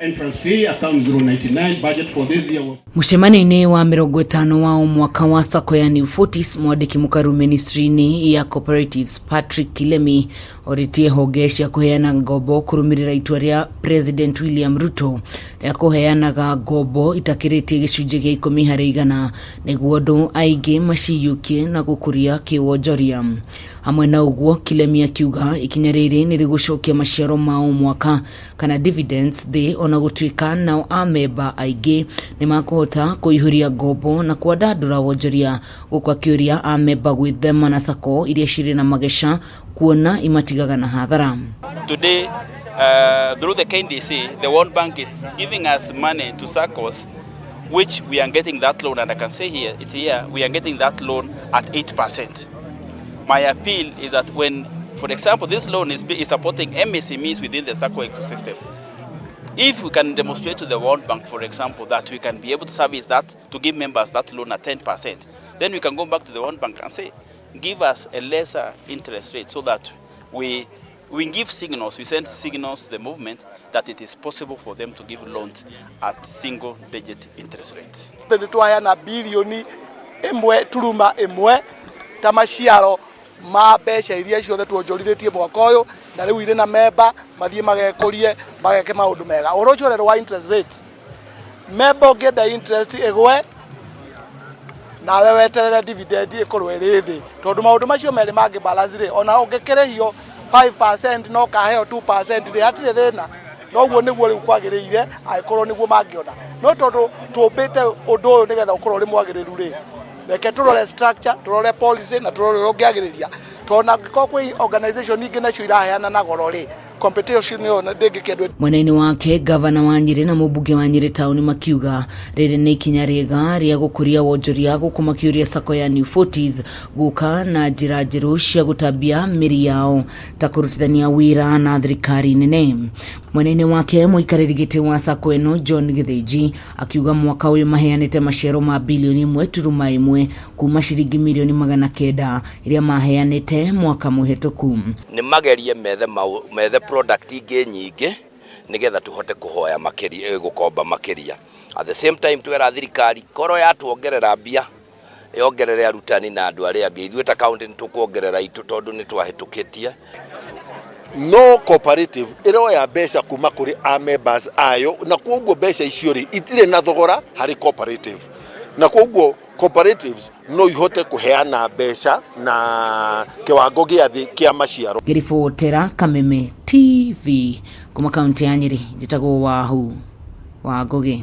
Entrance fee account 099 budget for this year was Mũcemanio-inĩ wa 50 wa o mwaka wa sacco ya New Fortis, mwandĩki mũkaru ministry-inĩ ya Cooperatives Patrick Kilemi orĩtie honge cia kũheana ngombo kũrũmĩrĩra itua rĩa President William Ruto rĩa kũheanaga ngombo itakĩrĩtie gĩcunjĩ gĩa 10% nĩguo andũ aingĩ maciyũkie na gũkũria kĩwonjoria. Hamwe na ũguo, Kilemi akiuga ikinya rĩrĩ nĩ rĩgũcokia maciaro ma o mwaka kana dividends thĩ ona gũtuĩka nao amemba aingĩ nĩ makũhota kũihũria ngombo na kwandandũra wonjoria, gũkũ akĩũria amemba gwĩthema na sacco iria cirĩ na mageca kuona imatigaga na hathara. Today, through the KNDC, the World Bank is giving us money to SACCOs, which we are getting that loan, and I can say here, it's here, we are getting that loan at 8%. My appeal is that when, for example, this loan is supporting MSMEs within the SACCO ecosystem, if we can demonstrate to the World Bank, for example, that we can be able to service that, to give members that loan at 10%, then we can go back to the World Bank and say, give us a lesser interest rate so that we give signals, we send signals to the movement that it is possible for them to give loans at single digit interest rates. Nĩ twaheana 1.1 bilioni ta maciaro ma mbeca iria ciothe tuonjorithĩtie mwaka ũyũ, na rĩu irĩ na memba mathiĩ magekũrie, mageke maũndũ mega. Ũhoro ũcio ũrerwo wa interest rate, memba ũngĩenda interest ĩgwe, nawe weterere dividend ĩkorwo ĩrĩ thĩ, tondũ maũndũ macio merĩ mangĩ balance rĩ, ona ũngĩkĩrĩhio 5% no kaheo 2% rĩ, hatirĩ thĩna. Noguo nĩguo rĩu kwagĩrĩire, angĩkorwo nĩguo mangĩona. No tondũ tũmbĩte ũndũ ũyũ nĩgetha ũkorwo ũrĩ mwagĩrĩru rĩ, reke tũrore structure, tũrore policy na tũrore ũrĩa ũngĩagĩrĩria, tondũ na angĩkorwo kwĩ organization ingĩ nacio iraheana na goro rĩ, competition ĩyo ndĩngĩkĩendwo. Mwena-inĩ wake, gavana wa Nyĩrĩ na mũmbunge wa Nyĩrĩ taũni makiuga rĩrĩ nĩ ikinya rĩega rĩa gũkũria wonjoria, gũkũ makĩũria sacco ya New Fortis gũka na njĩra njerũ cia gũtambia mĩri yao ta kũrutithania wĩra na thirikari nene. Mwena-inĩ wake, mũikarĩri gĩtĩ wa sacco ĩno John Gĩthĩnji akiuga mwaka ũyũ maheanĩte maciaro ma 1.1 bilioni kuma ciringi 900 million iria maheanĩte mwaka mũhetũku. Nĩ magerie methe methe product ingĩ nyingĩ nĩgetha tũhote kũhoya makĩria, gũkomba makĩria. At the same time, twera thirikari korwo yatuongerera mbia, yongerere arutani na andũ arĩa angĩ, ithuĩ ta county nĩ tũkuongerera itũ tondũ nĩ twahĩtũkĩtie. No cooperative ĩroya mbeca kuma kũrĩ a members ayo, na koguo mbeca icio rĩ, itirĩ na thogora harĩ cooperative, na koguo cooperatives no ihote kũheana mbeca na kĩwango gĩa thĩ kĩa maciaro. Ngĩribotera Kameme TV kuma kaunti ya Nyĩrĩ, njĩtagwo Wahu wa Ngũgĩ.